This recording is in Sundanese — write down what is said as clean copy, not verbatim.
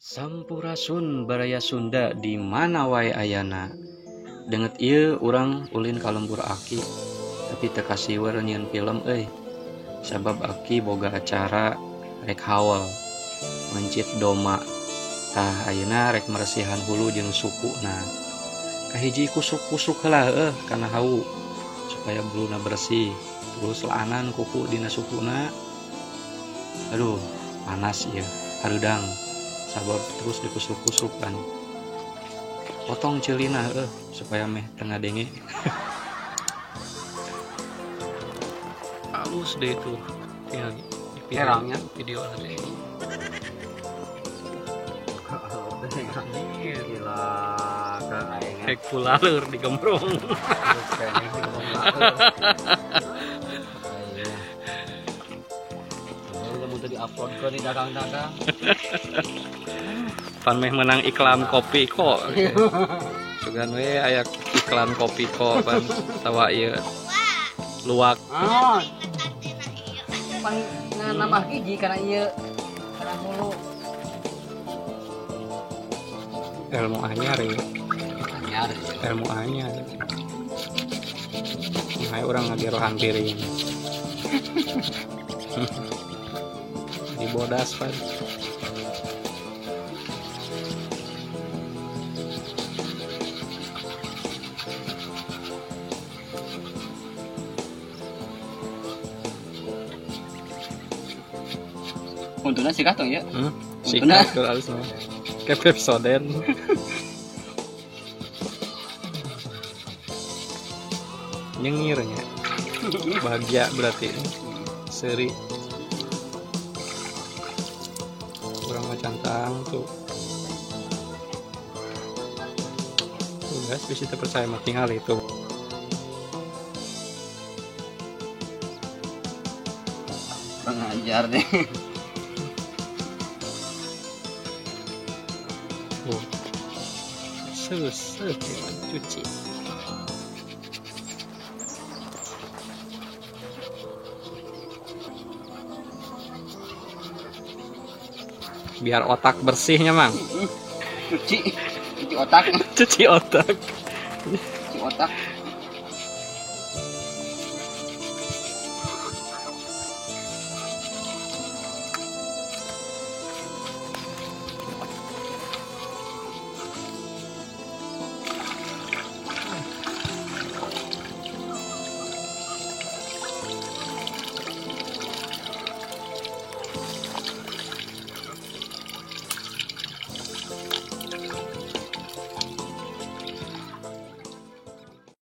Sampurasun baraya Sunda di mana wae ayana. Denget ieu urang ulin ka lembur Aki, tapi teu kasiweur nyieun film euy. Sabab Aki boga acara rek haul, mencit doma. Tah ayeuna rek meresihan hulu jeung sukuna. Kahiji kusuk-kusuk heula heueuh kana hawu supaya buluna bersih. Terus laanan kuku dina sukuna. Aduh, panas ieu, hareudang. Sabab terus dikusuk-kusuk kan. Potong ceulina heueuh supaya meh teu ngadenge. Halus deh itu. Tinggal di Herangnya video nanti. Gila, Hek pulaleur digembrong. Tadi upload ke di dagang-dagang. Pan meh menang iklan kopi kok. Sugan we aya iklan kopi kok pan tawa ieu. Luwak. Ah. Pan nambah hiji kana ieu. Kana hulu. Ilmu anyar ya. Anyar. Ilmu anyar. Nah, urang ngagerohan piring. Di bodas pan. Untungnya sih katong ya. Sikat tuh halus mah. Kayak Pepsodent. Nyengirnya. Bahagia berarti. Seri. Kurang macantang tuh. Tuh guys, bisa terpercaya mah tinggal itu. Kurang ajar deh. Oh. Selesai cuci. Biar otak bersihnya, Mang. Cuci, cuci otak. Cuci otak. Cuci otak.